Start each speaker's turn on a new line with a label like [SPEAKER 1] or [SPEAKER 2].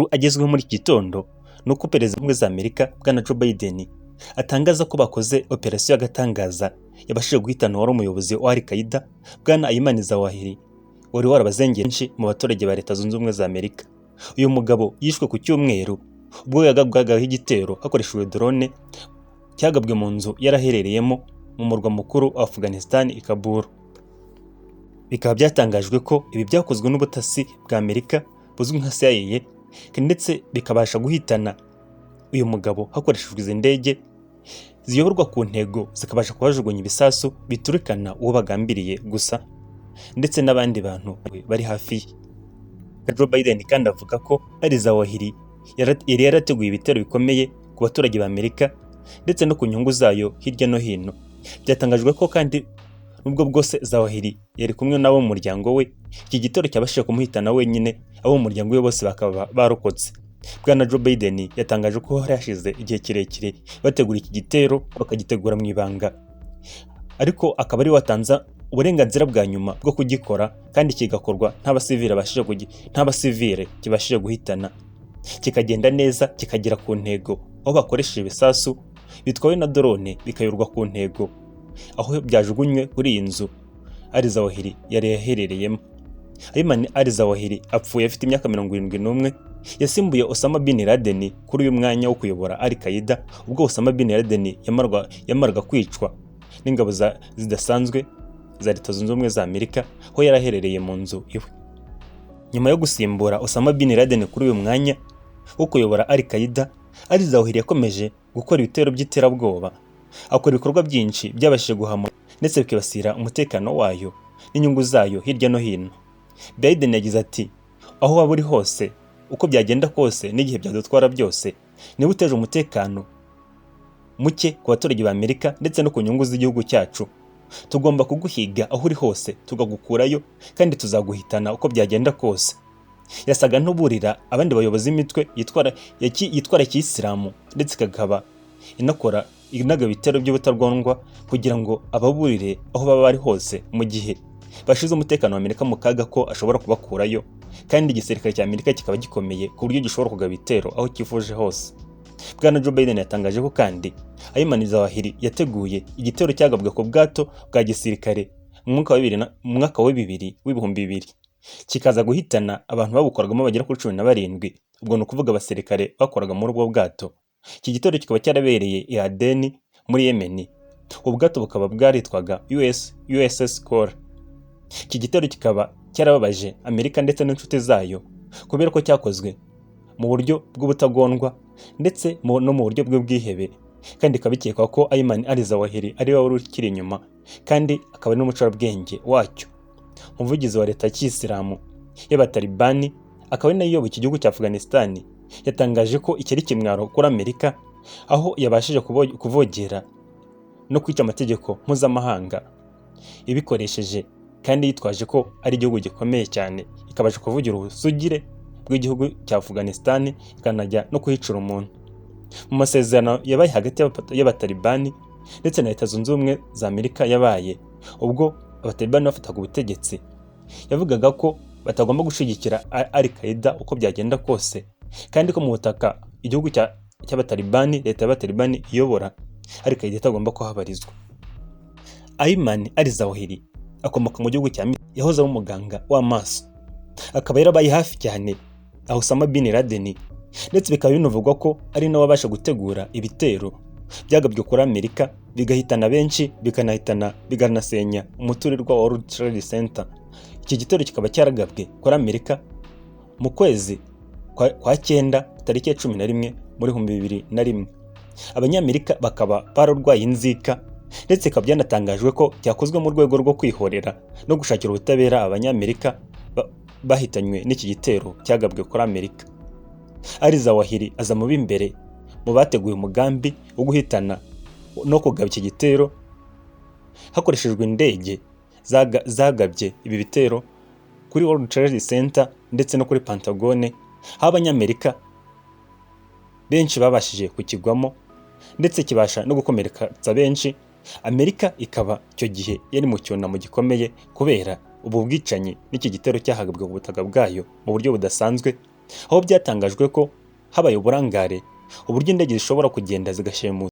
[SPEAKER 1] Agezweho muri iki gitondo ni uko Perezida w'Ubumwe za Amerika, Bwana Joe Biden, atangaza ko bakoze operasiyo y'agatangaza yabashije guhitana uwari umuyobozi wa Al Qaeda, Bwana Ayman Zawahiri, wari warabazengereje mu baturage ba Leta Zunze Ubumwe za Amerika. Uyu mugabo yishwe ku cyumweru ubwo yagabwagaho igitero hakoreshejwe drone cyagabwe mu nzu yaraherereyemo mu murwa mukuru wa Afghanistan, i Kabul. Bikaba byatangajwe ko ibi byakozwe n'ubutasi bwa Amerika buzwi nka CIA, ndetse bikabasha guhitana uyu mugabo hakoreshejwe izi ndege ziyoborwa ku ntego, zikabasha kuhajugunya ibisasu biturikana uwo bagambiriye gusa ndetse n'abandi bantu bari hafi ye. Joe Biden kandi avuga ko ari Zawahiri yari yarateguye ibitero bikomeye ku baturage ba Amerika ndetse no ku nyungu zayo hirya no hino. Byatangajwe ko kandi nubwo bwose Zawahiri yari kumwe n'abo mu muryango we, iki gitero cyabashije kumuhitana wenyine, abo mu muryango we bose bakaba barokotse. Bwana Joe Biden yatangaje ko hari hashize igihe kirekire bategura iki gitero, bakagitegura mu ibanga, ariko akaba ari we watanze uburenganzira bwa nyuma bwo kugikora, kandi kigakorwa nta basivile kibashije guhitana, kikagenda neza, kikagera ku ntego, aho bakoresheje ibisasu bitwawe na drone bikayoborwa ku ntego, aho byajugunywe kuri iyi nzu Al Zawahiri yari yaherereyemo. Ayman Al Zawahiri apfuye afite imyaka 71. Yasimbuye Osama bin Laden kuri uyu mwanya wo kuyobora Al Qaeda ubwo Osama bin Laden yamaraga kwicwa n'ingabo zidasanzwe za Leta Zunze Ubumwe za Amerika, aho yari aherereye mu nzu iwe. Nyuma yo gusimbura Osama bin Laden kuri uyu mwanya wo kuyobora Al Qaeda, Al Zawahiri yakomeje gukora ibitero by'iterabwoba, akora ibikorwa byinshi byabashije guhama ndetse bikibasira umutekano wayo n'inyungu zayo hirya no hino. Biden yagize ati: "Aho waba uri hose, uko byagenda kose n'igihe byadutwara byose, niba uteje umutekano muke ku baturage ba Amerika ndetse no ku nyungu z'igihugu cyacu, tugomba kuguhiga aho uri hose tukagukurayo, kandi tuzaguhitana uko byagenda kose." Yasaga n'uburira abandi bayobozi b'imitwe yitwara kiyisilamu ndetse ikakaba inakora inagaba ibitero by'ubutagondwa, kugira ngo ababurire aho baba bari hose mu gihe bashize umutekano wa Amerika mu kaga, ko ashobora kubakurayo, kandi igisirikare cya Amerika kikaba gikomeye ku buryo gishobora kugaba ibitero aho cyifuje hose. Bwana Joe Biden yatangaje ko kandi Ayman Zawahiri yateguye igitero cyagabwe ku bwato bwa gisirikare mu mwaka wa bibiri w'ibihumbi bibiri, kikaza guhitana abantu babukoragamo bagera kuri 17, ubwo ni ukuvuga abasirikare bakoraga muri ubwo bwato. Iki gitero kikaba cyarabereye i Aden muri Yemen, ubu bwato bukaba bwaritwaga USS Cole. Iki gitero kikaba cyarababaje Amerika ndetse n'inshuti zayo kubera ko cyakozwe mu buryo bw'ubutagondwa ndetse no mu buryo bw'ubwihebe, kandi bikaba bikekwa ko Ayman al-Zawahiri ari we wari ukiri inyuma, kandi akaba ari n'umucurabwenge wacyo. Umuvugizi wa leta ya kiyisilamu y'Abatalibani, akaba ari nayo iyoboye iki gihugu cya Afghanistan, yatangaje ko iki ari ikimwaro kuri Amerika, aho yabashije kuvogera no kwica amategeko mpuzamahanga ibikoresheje, kandi yitwaje ko ari igihugu gikomeye cyane, ikabasha kuvugira ubusugire bw'igihugu cya Afghanistan, ikanajya no kuhicira umuntu. Mu masezerano yabaye hagati y'Abatalibani ndetse na Leta Zunze Ubumwe za Amerika, yabaye ubwo Abatalibani bafataga ubutegetsi, yavugaga ko batagomba gushyigikira Al Qaeda uko byagenda kose, kandi ko mu butaka igihugu cy'Abatalibani, leta y'Abatalibani iyobora, Al Qaeda itagomba kuhabarizwa. Ayman al-Zawahiri akomoka mu gihugu cya Misiri, yahoze ari umuganga w'amaso, akaba yarabaye hafi cyane aho Osama bin Laden, ndetse bikaba binavugwa ko ari nawe wabasha gutegura ibitero byagabwe kuri Amerika, bigahitana benshi, bikanahitana bikanasenya umuturirwa wa World Trade Center. Iki gitero kikaba cyaragabwe kuri Amerika mu kwezi kwa cyenda, tariki ya 11 muri 2001. Abanyamerika bakaba bararwaye inzika, ndetse bikaba byanatangajwe ko cyakozwe mu rwego rwo kwihorera no gushakira ubutabera Abanyamerika bahitanywe n'iki gitero cyagabwe kuri Amerika. Al Zawahiri aza mu b'imbere mu bateguye umugambi wo guhitana no kugaba iki gitero hakoreshejwe indege zagabye ibi bitero kuri World Trade Center ndetse no kuri Pentagone, aho Abanyamerika benshi babashije kukigwamo ndetse kibasha no gukomeretsa benshi. Amerika ikaba icyo gihe yari mu cyunamo gikomeye kubera ubu bwicanyi n'iki gitero cyahagabwe ku butaka bwayo mu buryo budasanzwe. aho byatangajwe ko habaye uburangare, uburyo indege zishobora kugenda zigashimuta.